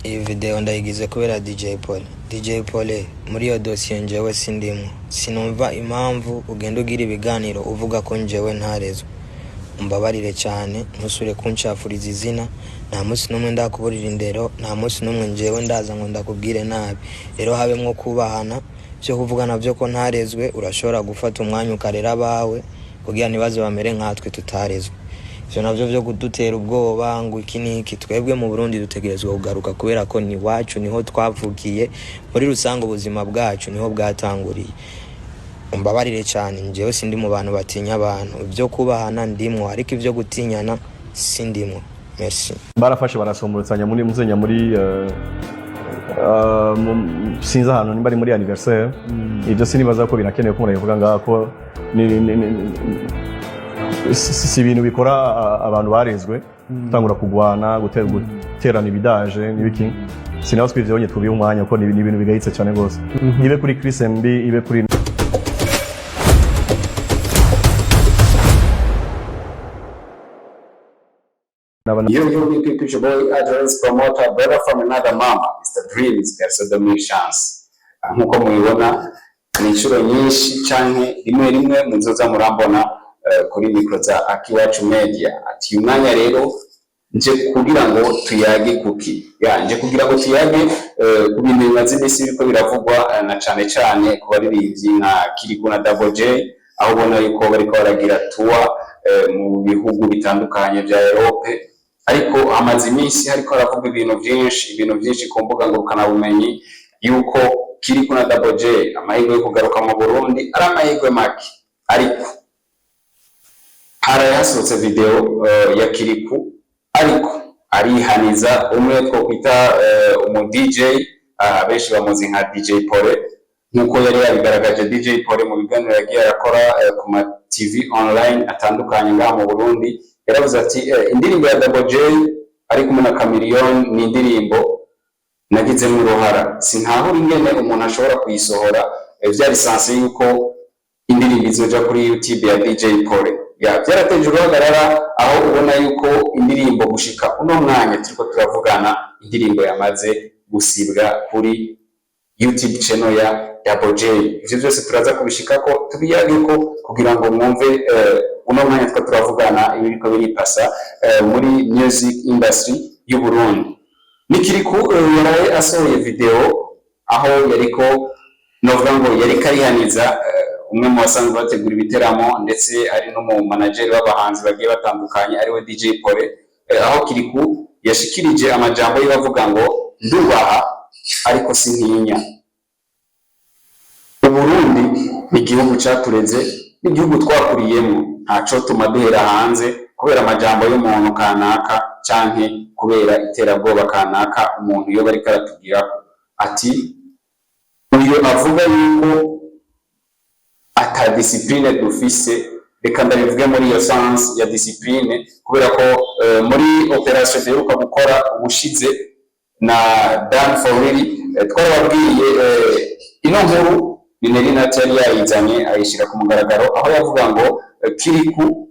Iyi video ndayigize kubera DJ Paul. DJ Paul, muri iyo dosiye njyewe sindimwo. Sinumva impamvu ugenda ugira ibiganiro uvuga ko njyewe ntarezwe. Umbabarire cyane, ntusubire kuncafuriza izina. Nta munsi n'umwe ndakuburira indero, nta munsi n'umwe njyewe ndaza ngo ndakubwire nabi. Rero habemwo kubahana. Byo kuvuga navyo ko ntarezwe, urashobora gufata umwanya ukarera abawe kugira ntibaze bamere nkatwe tutarezwe. Ivyo navyo vyo kudutera ubwoba ngo iki n'iki, twebwe mu Burundi dutegerezwa kugaruka kubera ko ni iwacu, niho twavukiye. Muri rusange ubuzima bwacu niho bwatanguriye. Umbabarire cyane, njyewe sindi mu bantu batinya abantu. Ibyo kubahana ndimwo, ariko ibyo gutinyana sindimwo. Merci. Barafashe barasomborotsa muri muzenya muri sinzi ahantu nimba ari muri anniversaire. Ibyo sinibaza ko birakenewe ko umuntu abivuga ngaha, ko si ibintu bikora abantu barezwe gutangura kugwana, guterana ibidaje n'ibiki. Sinaho twivyo tubihe umwanya, ko ni ibintu bigayitse cyane rwose, ibe kuri Chris MB, ibe kuri Yo, yo, big people, your boy Adrence Promoter, brother from another mama, Mr. Dreams, Garceau Chance. Nkuko mubibona, ni inshuro nyinshi canke rimwe rimwe muzoza murambona kuri mikro za Akiwacu Media. Ati uyu mwanya rero nje kugira ngo tuyage kuki? Ya, nje kugira ngo tuyage ku bintu bimaze iminsi biriko biravugwa, na cane cane ku baririmbyi nka Kirikou na Double J, aho ubona yuko bariko baragira tour mu bihugu bitandukanye vya Europe. Ariko hamaze iminsi hariko haravugwa ibintu vyinshi, ibintu vyinshi ku mbuga ngurukanabumenyi, yuko Kirikou na Double J amahirwe yo kugaruka mu Burundi ari amahirwe make. Ariko haraye hasohotse video ya Kirikou, ariko arihaniza umwe twokwita umu DJ, benshi bamuzi nka DJ Pole. Nkuko yari yabigaragaje DJ Pole mu biganiro yagiye arakora ku ma TV online atandukanye ngaha mu Burundi, yaravuze ati indirimbo ya Double J ari kumwe na Chameleone ni indirimbo nagizemo uruhara, sintahura ingene umuntu ashobora kuyisohora, vyari censé yuko indirimbo izoja kuri YouTube ya DJ Pole. Ya, byarateje uruhagarara, aho ubona yuko indirimbo gushika uno mwanya turiko turavugana, indirimbo yamaze gusibwa kuri YouTube channel ya Double J. Ivyo byose turaza kubishikako, tubiyageko kugira ngo mwumve uno mwanya two turavugana ibiriko biripasa muri music industry y'u Burundi. Ni Kirikou yaraye asohoye video aho yariko, novuga ngo yariko arihaniza umwe mu basanzwe bategura ibiteramo, ndetse ari no mu manager w'abahanzi bagiye batandukanye, ariwe DJ Pole, aho Kirikou yashikirije amajambo yiwe avuga ngo: "Ndubaha ariko sintinya. Uburundi ni igihugu catureze, ni igihugu twakuriyemo, ntaco tuma duhera hanze kubera amajambo y'umuntu kanaka canke kubera iterabwoba kanaka umuntu yoba ariko aratubwirako." Ati uyu avuga yuko ata discipline dufise, reka ndabivuge muri iyo sens ya discipline, kubera ko muri operation duheruka gukora ubushize na Dan for Real, twarababwiye ino nkuru. Ni Nelly Nat yari yayizanye ayishyira ku mugaragaro, aho yavuga ngo Kirikou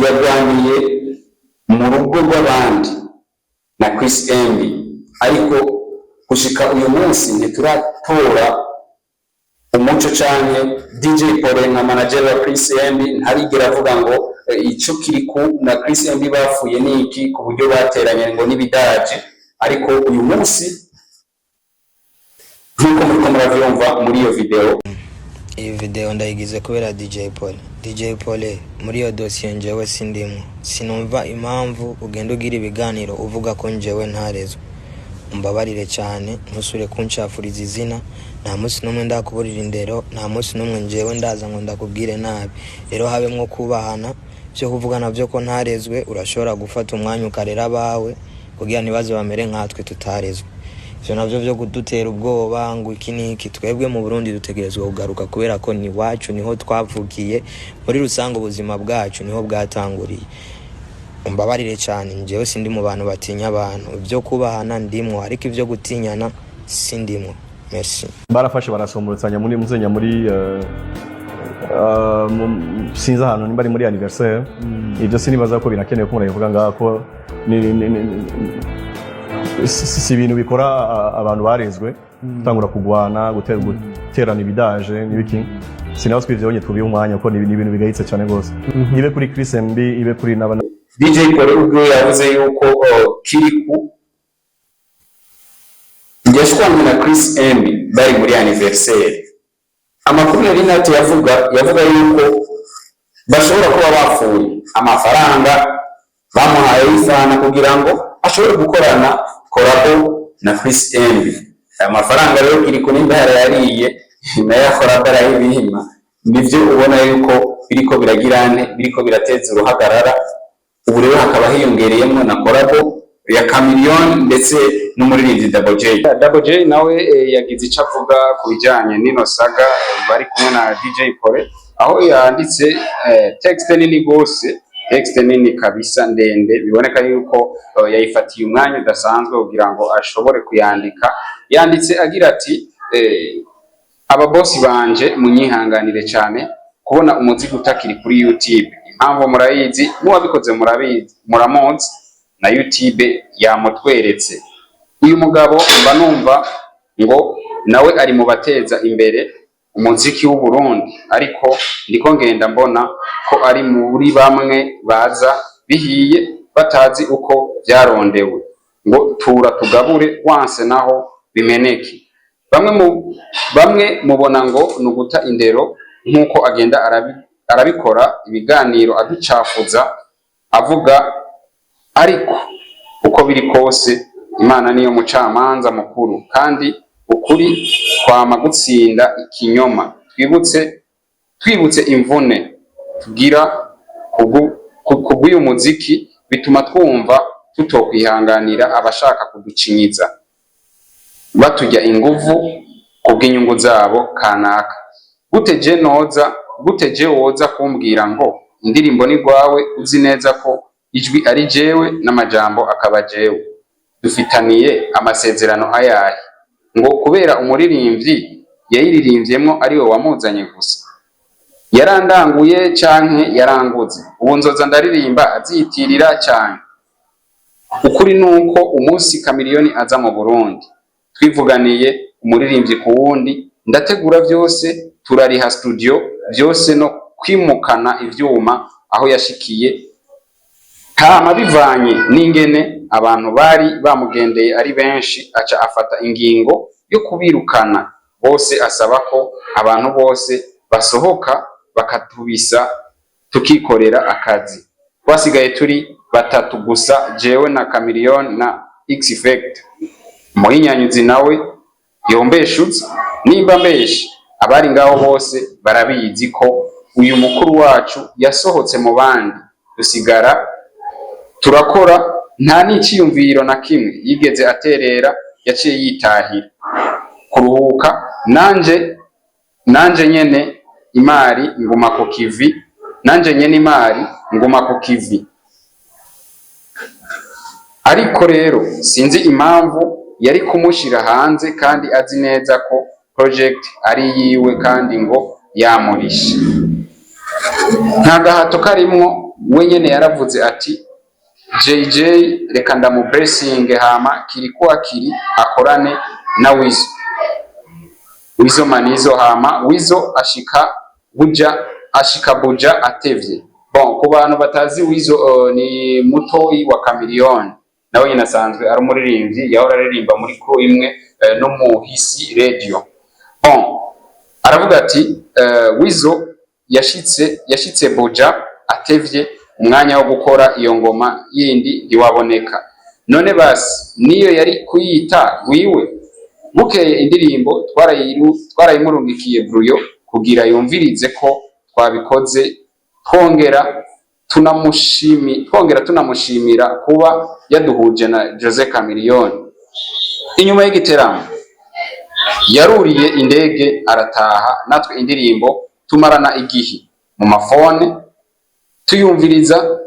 yarwaniye mu rugo rw'abandi na Chris MB, ariko gushika uyu munsi ntituratora umuco, canke DJ Paul nka manager wa Chris MB ntarigera avuga ngo ico Kirikou na Chris MB bapfuye ni iki, ku buryo bateranye ngo n'ibidaje. Ariko uyu munsi, nk'uko muriko muravyumva muri iyo video, Iyi video ndayigize kubera DJ Paul. DJ Paul, muri iyo dosiye njyewe sindimwo. Sinumva impamvu ugenda ugira ibiganiro uvuga ko njyewe ntarezwe. Umbabarire cyane, ntusubire kuncafuriza izina. Nta munsi n'umwe ndakuburira indero, nta munsi n'umwe njyewe ndaza ngo ndakubwire nabi. Rero habemwo kubahana. Byo kuvuga navyo ko ntarezwe, urashobora gufata umwanya ukarera abawe kugira ntibaze bamere nkatwe tutarezwe. Ivyo navyo vyo kudutera ubwoba ngo iki n'iki, twebwe mu Burundi dutegerezwa kugaruka kubera ko ni iwacu, niho twavukiye. Muri rusange ubuzima bwacu niho bwatanguriye. Umbabarire cyane, njyewe sindi mu bantu batinya abantu. Ibyo kubahana ndimwo, ariko ibyo gutinyana sindimwo. Merci. Barafashe barasomborotsa muri muzenya muri sinzi ahantu nimba ari muri anniversaire. Ibyo sinibaza ko birakenewe ko umuntu abivuga ngaha, ko Si ibintu bikora abantu barezwe gutangura kugwana, guterana ibidaje n'ibiki. Sinaho ivyo nyene tubiha umwanya kuko ni ibintu bigayitse cyane rwose, ibe kuri Chris MB, ibe kuri n'aba. DJ Paul ubwe yavuze yuko Kiriku yashwanye na Chris M bari muri anniversaire. Amakuru yari nati yavuga yuko bashobora kuba bapfuye amafaranga bamuhaye y'ifana kugira ngo ashobore gukorana collabo na Chris M. Aya mafaranga rero Kiriku nimba yarayariye, nayo akora arayibima. Nivyo ubona yuko biriko biragira nte, biriko birateza uruhagarara. Ubu rero hakaba hiyongereyemo na collabo ya Chameleone ndetse n'umuririmbyi Double J. Double J nawe yagize icyo avuga ku bijyanye n'ino saga bari kumwe na DJ Pole, aho yanditse texte nini gose, texte nini kabisa ndende, biboneka yuko yayifatiye umwanya udasanzwe kugira ngo ashobore kuyandika. Yanditse agira ati: "Ababosi banje, munyihanganire cyane kubona umuziki utakiri kuri YouTube. Impamvu murayizi, n'uwabikoze murabizi, muramuzi, na YouTube yamutweretse. Uyu mugabo mba numva ngo nawe ari mu bateza imbere umuziki w'u Burundi, ariko ndiko ngenda mbona ko ari muri bamwe baza bihiye batazi uko byarondewe, ngo tura tugabure wanse naho bimeneke. Bamwe mubona ngo ni uguta indero nk'uko agenda arabikora ibiganiro aducafuza avuga, ariko uko biri kose Imana niyo mucamanza mukuru, kandi ukuri kwama gutsinda ikinyoma. Twibutse imvune tugira kubw'uyu muziki, bituma twumva tutokwihanganira abashaka kuducinyiza baturya inguvu kubw'inyungu zabo kanaka. Gute je noza, gute je woza kumbwira ngo indirimbo ni gwawe, uzi neza ko ijwi ari jewe n'amajambo akaba jewe? Dufitaniye amasezerano ayahe? Ngo kubera umuririmbyi yayiririmvyemwo ariwe wamuzanye gusa? Yarandanguye canke yaranguze? Ubu nzoza ndaririmba aziyitirira canke? Ukuri nuko umunsi Kamiliyoni aza mu Burundi, twivuganiye umuririmbyi ku wundi, ndategura vyose, turariha studio vyose no kwimukana ivyuma aho yashikiye. Hama bivanye n'ingene abantu bari bamugendeye ari benshi, aca afata ingingo yo kubirukana bose, asaba ko abantu bose basohoka, bakatubisa tukikorera akazi. Twasigaye turi batatu gusa, jewe na Chameleone na X-Effect. Muhinyanyuzi nawe yombeshutse nimba mbeshe. Abari ngaho bose barabizi ko uyu mukuru wacu yasohotse mu bandi, dusigara turakora. Nta n'iciyumviro na kimwe yigeze aterera, yaciye yitahira kuruhuka. Nanje nyene imari nguma ku kivi, nanje nyene imari nguma ku kivi. Ariko rero sinzi impamvu yari kumushira hanze kandi azi neza ko project ari yiwe, kandi ngo yamurishe. Nta gahato karimwo, we nyene yaravuze ati: 'JJ reka ndamu blessing, hama Kiriku Akili akorane na Wizo, Wizo Manizo.' Hama Wizo ashika Buja atevye." Bon, ku bantu batazi Wizo, ni mutoyi wa Chameleone, nawe nyine asanzwe ari umuririmbyi, yahora aririmba muri crew imwe no mu Hisi Radio. Bon, aravuga ati Wizo yashitse Buja atevye, umwanya wo gukora iyo ngoma yindi ntiwaboneka. None basi niyo yari kuyita wiwe? Bukeye indirimbo twarayimurungikiye Bruyo kugira yumvirize ko twabikoze, twongera tunamushimira kuba yaduhuje na Jose Chameleone. Inyuma y'igiteramo yaruriye indege arataha, natwe indirimbo tumarana igihe mu mafone tuyumviriza,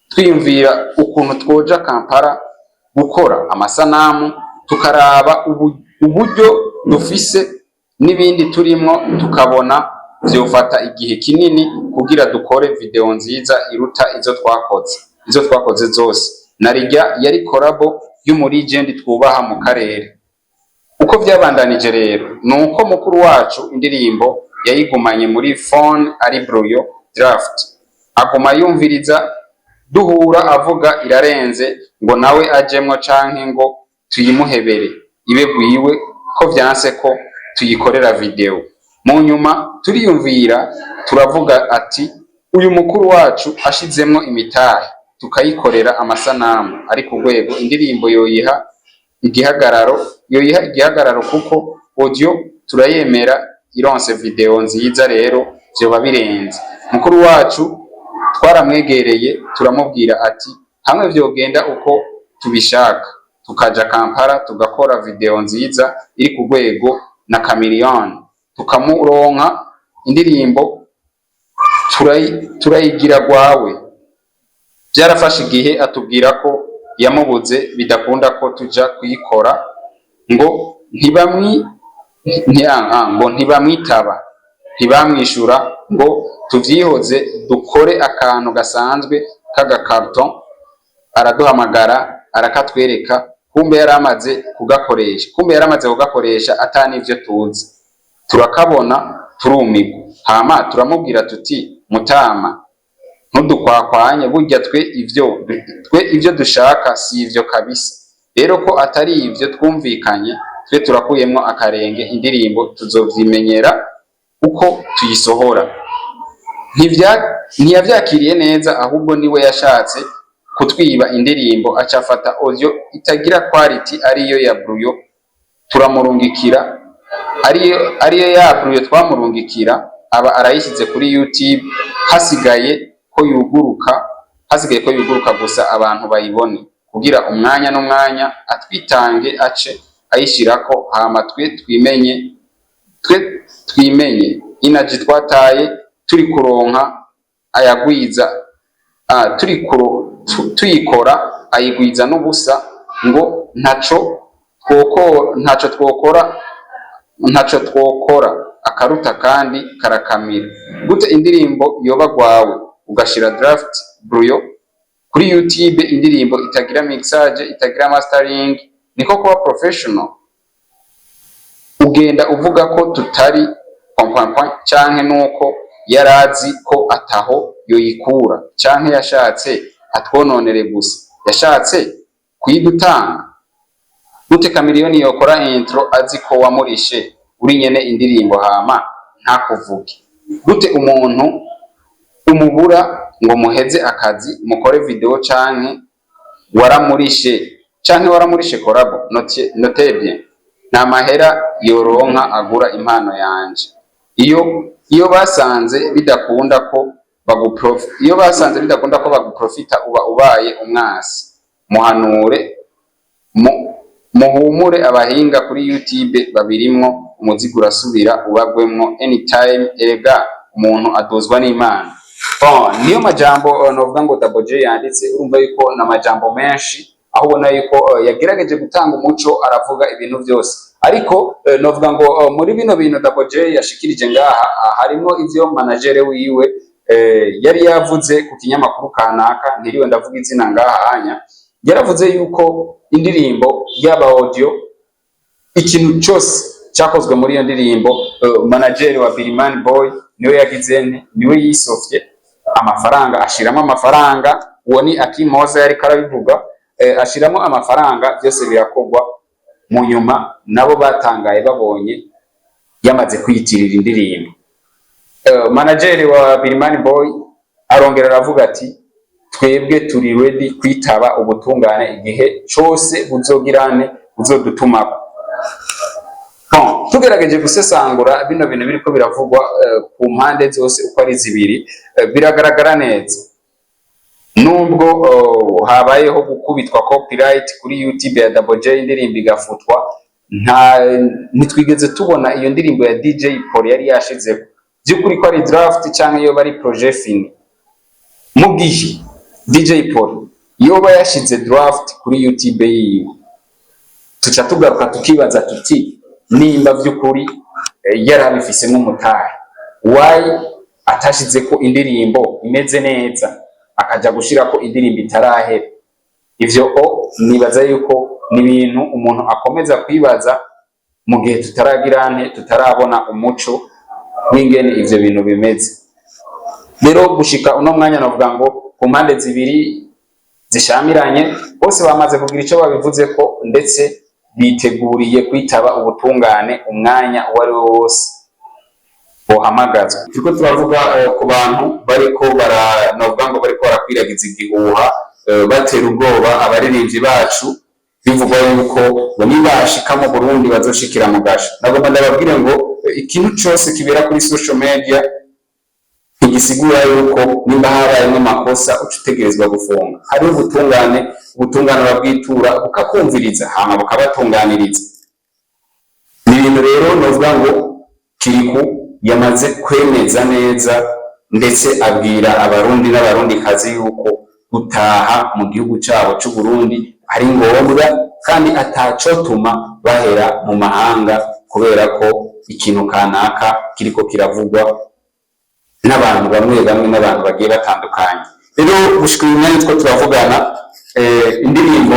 twiyumvira ukuntu twoja Kampala gukora amasanamu, tukaraba uburyo dufise n'ibindi turimwo, tukabona vyofata igihe kinini kugira dukore video nziza iruta izo twakoze zose. Narirya yari collabo. y'umu legend twubaha mu karere. Uko vyabandanije rero ni uko mukuru wacu indirimbo yayigumanye muri phone ari brouillon draft, aguma yumviriza, duhura avuga irarenze, ngo nawe ajemwo canke ngo tuyimuhebere ibe gwiwe, ko vyanse ko tuyikorera video. Mu nyuma turiyumvira, turavuga ati uyu mukuru wacu ashizemwo imitahe, tukayikorera amasanamu ari ku rwego, indirimbo yoyiha igihagararo, yoyiha igihagararo, kuko audio turayemera, ironse video nziza rero vyoba birenze. Mukuru wacu twaramwegereye, turamubwira ati hamwe vyogenda uko tubishaka, tukaja Kampala tugakora video nziza iri ku rwego na Chameleone tukamuronka, indirimbo turayigira gwawe. Byarafashe igihe atubwira ko yamubuze, bidakunda ko tuja kuyikora, ngo ntibamwi ngo ntibamwitaba, ntibamwishura, ngo tuvyihoze dukore akantu gasanzwe k'agakarton. Araduhamagara, arakatwereka, kumbe yaramaze kugakoresha, kumbe yaramaze kugakoresha ata n'ivyo tuzi. Turakabona, turumirwa. Hama turamubwira tuti mutama, ntudukwakwanye, burya twe ivyo dushaka si ivyo kabisa. Rero ko atari ivyo twumvikanye, twe turakuyemwo akarenge, indirimbo tuzovyimenyera uko tuyisohora. Ntiyavyakiriye neza, ahubwo niwe yashatse kutwiba indirimbo, aca afata audio itagira quality, ariyo ya brouillon turamurungikira, ariyo ya brouillon twamurungikira, aba arayishyize kuri YouTube. Hasigaye ko yuguruka gusa abantu bayibone, kugira umwanya n'umwanya atwitange ace ayishirako. Hama twe twimenye inaji twataye turi kuronka ayagwiza, turi tuyikora ayigwiza n'ubusa, ngo ntaco twokora akaruta kandi karakamira. Gute indirimbo yoba gwawe, ugashira draft brouillon kuri YouTube, indirimbo itagira mixage, itagira mastering? Niko kuba professional? Ugenda uvuga ko tutari point point point, canke nuko yarazi ko ataho yoyikura, canke yashatse atwononere gusa, yashatse kuyidutanga? Gute Chameleone yokora intro azi ko wamurishe uri nyene indirimbo, hama ntakuvuge? Gute umuntu umubura ngo muheze akazi, mukore video, canke waramurishe collabo? Note bien, nta mahera yoronka agura impano yanje. Iyo basanze bidakunda ko baguprofita, uba ubaye umwasi. Muhanure muhumure, abahinga kuri YouTube babirimwo, umuzigo urasubira ubagwemwo anytime. Erega umuntu aduzwa n'Imana. Bon, niyo majambo novuga ngo Double J yanditse. Urumva yuko na majambo menshi, aho ubona yuko yagerageje gutanga umuco, aravuga ibintu byose. Ariko novuga ngo muri bino bintu Double J yashikirije ngaha, harimo ivyo manager wiwe yari yavuze ku kinyamakuru kanaka, ntiriwe ndavuga izina ngaha. Anya yaravuze yuko indirimbo yaba audio, ikintu cyose cyakozwe muri iyo ndirimbo, manager wa Bilman Boy niwe yagize nte, niwe yisofye amafaranga, ashiramo amafaranga. Uwo ni Akimoza yariko arabivuga, ashiramo amafaranga, byose birakorwa. Mu nyuma nabo batangaye babonye yamaze kwiyitirira indirimbo. Manager wa Bilman Boy arongera aravuga ati twebwe turi ready kwitaba ubutungane igihe cose buzogirane buzodutumako. Bon, tugerageje gusesangura bino bintu biriko biravugwa ku mpande zose uko ari zibiri, biragaragara neza nubwo habayeho gukubitwa copyright kuri YouTube ya Double J, indirimbo igafutwa, nta ntitwigeze tubona iyo ndirimbo ya DJ Paul yari yashizeko by'ukuri ko ari draft cyangwa iyo bari projet fini. Mu gihe DJ Paul yoba yashize draft kuri YouTube yiwe, tuca tugaruka tukibaza tuti nimba by'ukuri yari abifisemo umutahe, why atashizeko indirimbo imeze neza, akaja gushirako indirimbo itarahera? Ivyo o nibaza yuko Ni ibintu umuntu akomeza kwibaza mu gihe tutaragira nte, tutarabona umuco w'ingene ivyo bintu bimeze. Rero gushika uno mwanya, navuga ngo ku mpande zibiri zishamiranye, bose bamaze kugira ico babivuze ko, ndetse biteguriye kwitaba ubutungane umwanya uwo ari wo wose bohamagazwa. Turiko turavuga ku bantu bariko bara, novuga ngo bariko barakwiragiza igihuha, batera ubwoba abaririmbyi bacu, bivugwa yuko ngo nibashika mu Burundi bazoshikira mu gasho. Nagomba ndababwire ngo ikintu cose kibera kuri social media ntigisigura yuko nimba habayemwo amakosa uca utegerezwa gufunga. Hariho ubutungane, ubutungane babwitura bukakumviriza, hama bukabatunganiriza. Ni ibintu rero novuga ngo Kiriku yamaze kwemeza neza, ndetse abwira Abarundi n'Abarundikazi yuko gutaha mu gihugu cabo c'u Burundi ari ngombwa, kandi atacotuma bahera mu mahanga kubera ko ikintu kanaka kiriko kiravugwa n'abantu bamwe bamwe, n'abantu bagiye batandukanye. Rero gushika uyu mwanya two turavugana, indirimbo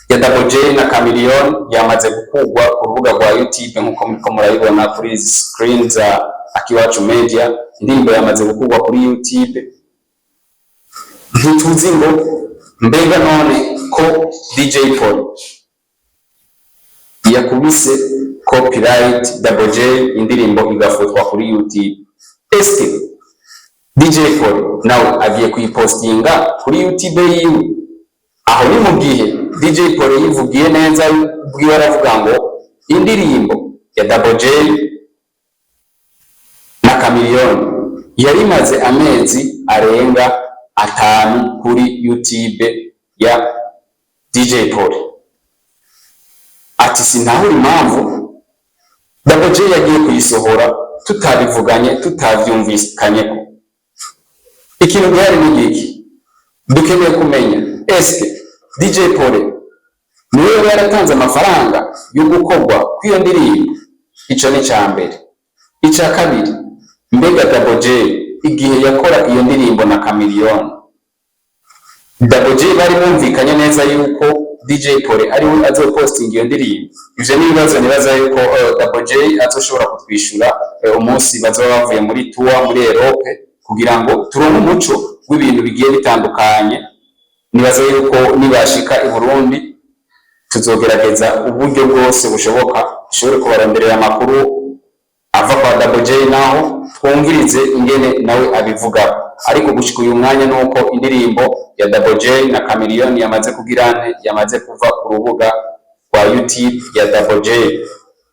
ya Double J na Chameleone yamaze gukurwa ku rubuga rwa YouTube, nkuko muriko murabibona kuri izi screen za Akiwacu Media. Indirimbo yamaze gukurwa kuri YouTube. Ntituzi ngo mbega none ko DJ Paul yakubise copyright Double J, indirimbo igafutwa kuri YouTube, eske DJ Paul nawe agiye kuyipostinga kuri YouTube yiwe? Aho ni mu gihe DJ Paul yivugiye neza ubwiwe, aravuga ngo indirimbo ya Double J na Chameleone yari imaze amezi arenga 5 kuri YouTube ya DJ Paul. Ati sinahura impamvu Double J yagiye kuyisohora tutabivuganye, tutavyumvikanyeko. Ikintu gihari ni giki? Dukeneye kumenya: eske DJ Paul niwe yari yaratanze amafaranga yo gukorwa kw'iyo ndirimbo? Ico ni ca mbere. Ica kabiri, mbega Double J igihe yakora iyo ndirimbo na Chameleone, Double J bari bumvikanye neza yuko DJ Paul ari we azopostinga iyo ndirimbo? Ivyo ni ibibazo nibaza yuko Double J azoshobora kutwishura umunsi bazoba bavuye muri tour muri Europe, kugira ngo turonke umuco w'ibintu bigiye bitandukanye. Nibaza yuko nibashika i Burundi tuzogerageza uburyo bwose bushoboka dushobore kubaronderera amakuru ava kwa Double J, naho twumvirize ingene nawe abivuga. Ariko gushika uyu mwanya nuko indirimbo ya Double J na Chameleone yamaze kugira nte, yamaze kuva ku rubuga rwa YouTube ya Double J.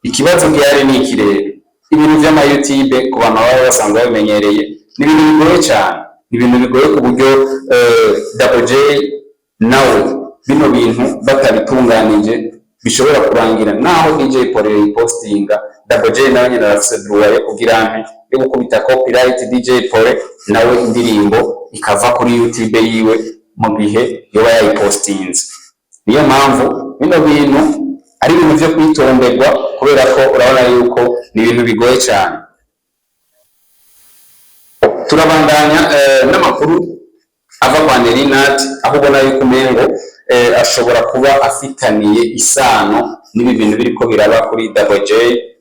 Ikibazo gihari ni iki rero: ibintu vy'ama YouTube, ku bantu baba basanzwe babimenyereye, ni ibintu bigoye cyane, ni ibintu bigoye ku buryo Double J nawe bino bintu batabitunganije bishobora kurangira naho DJ Paul yipostinga. Double J nawe nyine arafise droit yo kugira nte, yo gukubita copyright DJ Paul, nawe indirimbo ikava kuri YouTube yiwe mu gihe yoba yayipostinze. Niyo mpamvu bino bintu ari ibintu vyo kwitonderwa, kubera ko urabona yuko ni ibintu bigoye cyane. Turabandanya n'amakuru ava kwa Nerinat, aho ubona yuko umengo ashobora kuba afitaniye isano n'ibi bintu biriko biraba kuri Double J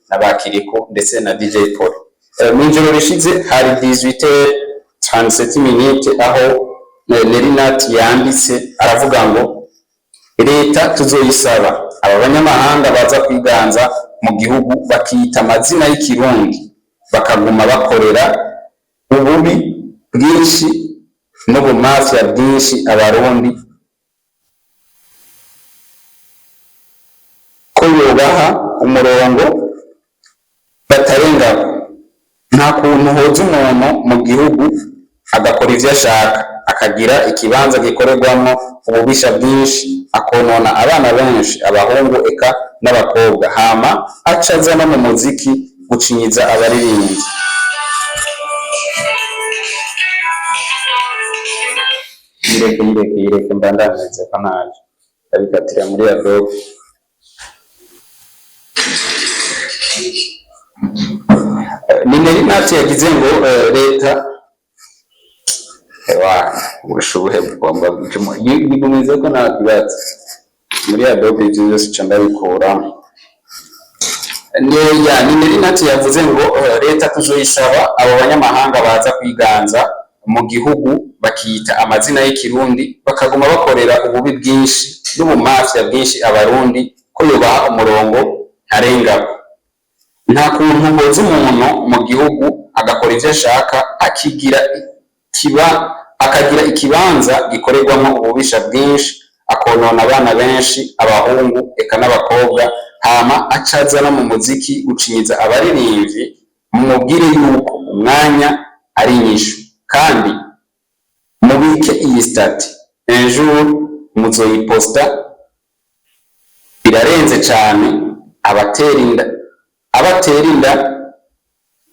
na Bakiriko ndetse na DJ Paul. Mw'ijoro rishize hari 18h37 minutes, aho Nerinat yanditse aravuga ngo leta tuzoyisaba aba banyamahanga baza kwiganza mu gihugu, bakiyita amazina y'ikirundi, bakaguma bakorera ububi bwinshi n'ubumafia bwinshi Abarundi, ko yobaha umurongo batarengako. Nta kuntu hoza umuntu mu gihugu agakora ivyo ashaka, akagira ikibanza gikorerwamwo ububisha bwinshi, akonona abana benshi, abahungu eka n'abakobwa, hama aca aza no mu muziki gucinyiza abaririmbyi. Yireke, yireke, yireke, mbandanize ko ntaje ndabikatira muri Adobe. Ni Nerinat yagize ngo leta, ewa, ubushuhe bugomba bwicemo, yigumize ko nta kibazo. Muri Adobe ivyo byose ca ndabikuramo. Ni Nelly Nat yavuze ngo leta tuzoyisaba abo banyamahanga baza kwiganza mu gihugu, bakiyita amazina y'ikirundi, bakaguma bakorera ububi bwinshi n'ubumafya bwinshi abarundi, ko yobaha umurongo ntarengako. Nta kuntu hoza umuntu mu gihugu agakora ivyo ashaka, akigira kiba akagira ikibanza gikorerwamo ububisha bwinshi, akonona abana benshi, abahungu eka n'abakobwa, hama acaza no mu muziki gucinyiza abaririmbyi. Mumubwire yuko umwanya ari inyishu, kandi mubike iyi statut, un jour muzoyiposta. Birarenze cane. Abatera inda, abatera inda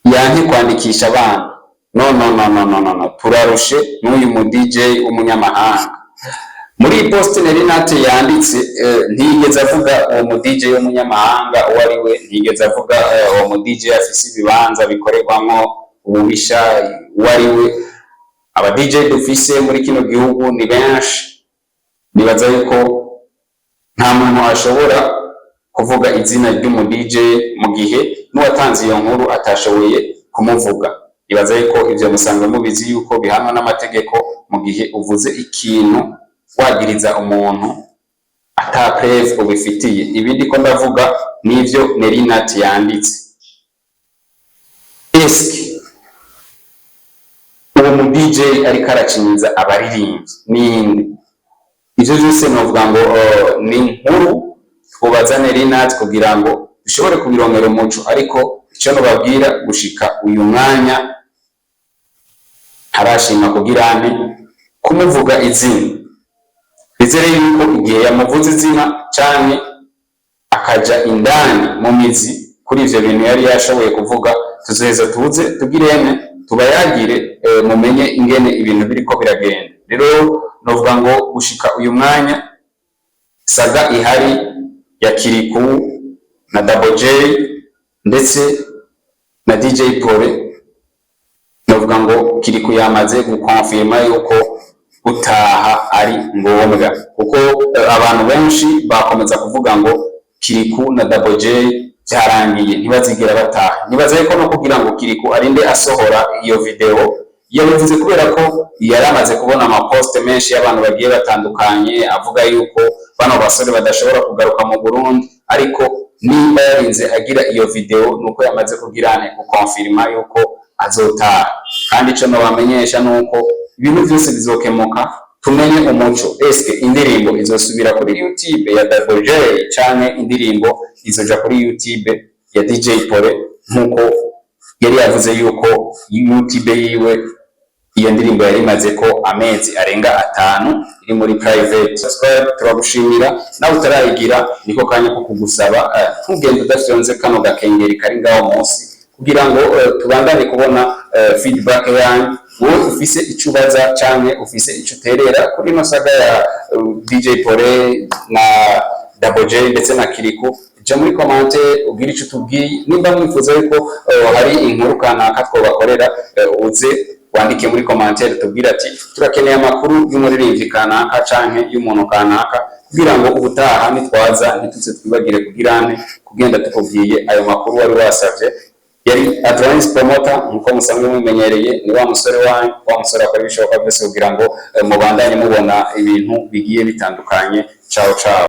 yanke kwandikisha abana. No, no, no, no, no, no, no. Turarushe n'uyu mu DJ w'umunyamahanga. Muri iyi post Nelly Nat yanditse, ntiyigeze avuga uwo mu DJ w'umunyamahanga uwo ari we, ntiyigeze avuga uwo mu DJ afise ibibanza bikorerwamwo ububisha uwo ari we. Aba DJ dufise muri kino gihugu ni benshi. Nibaza yuko nta muntu ashobora kuvuga izina ry'umu DJ mu gihe n'uwatanze iyo nkuru atashoboye kumuvuga. Nibaza yuko ivyo musanzwe mubizi yuko bihanwa n'amategeko mu gihe uvuze ikintu wagiriza umuntu ata preuve ubifitiye. Ibindi ko ndavuga nivyo Nelly Nat yanditse. Eske uwo mu DJ ariko aracinyiza abaririmbyi ninde? Ivyo vyose novuga ngo ni inkuru twubaza Nelly Nat kugira ngo dushobore kubirongera umuco. Ariko ico nobabwira, gushika uyu mwanya ntarashima kugira nte kumuvuga izina. Nizere yuko igihe yamuvuze izina canke akaja indani mu mizi kuri ivyo bintu yari yashoboye kuvuga, tuzoheza tuze tugirene tubayagire, mumenye ingene ibintu biriko biragenda. Rero novuga ngo gushika uyu mwanya saga ihari ya Kirikou na Double J ndetse na DJ Pole, novuga ngo Kirikou yamaze gukonfirma yuko gutaha ari ngombwa, kuko abantu benshi bakomeza kuvuga ngo Kirikou na Double J byarangiye, ntibazigera bataha. Nibaza yuko no kugira ngo Kirikou arinde asohora iyo video, yabivuze kubera ko yari amaze kubona amaposte menshi y'abantu bagiye batandukanye avuga yuko bano basore badashobora kugaruka mu Burundi. Ariko nimba yarinze agira iyo video, nuko yamaze kugirane gukonfirma yuko azotaha. Kandi ico nobamenyesha nuko ibintu byose bizokemuka, tumenye umuco. Eske indirimbo izosubira kuri YouTube ya Double J, canke indirimbo izoja kuri YouTube ya DJ Pole, nkuko yari yavuze yuko YouTube yiwe iyo ndirimbo yari imaze ko amezi arenga 5 iri muri private? Subscribe turagushimira. Nawe utarayigira, niko kanya ko kugusaba, ntugende udafyonze kano gakengeri kari ngaho munsi, kugira ngo tubandane kubona feedback yanyu. Wowe ufise icyo ubaza canke ufise icyo uterera kuri ino saga ya DJ Pole na Double J ndetse na Kirikou, ja muri commentaire ubwire icyo utubwiye. Nimba mwifuza yuko hari inkuru kanaka twobakorera, uze wandike muri commentaire tubwire ati turakeneye amakuru y'umuririmbyi kanaka canke y'umuntu kanaka, kugira ngo ubutaha nitwaza ntituze twibagire kugirane kugenda tukubwiye ayo makuru wari wasavye. Yari Advance Promoter, nkuko musanzwe mumenyereye, ni wa musore wanyu, wa musore akora ibishoboka byose kugira ngo mubandanye mubona ibintu bigiye bitandukanye. Ciao ciao.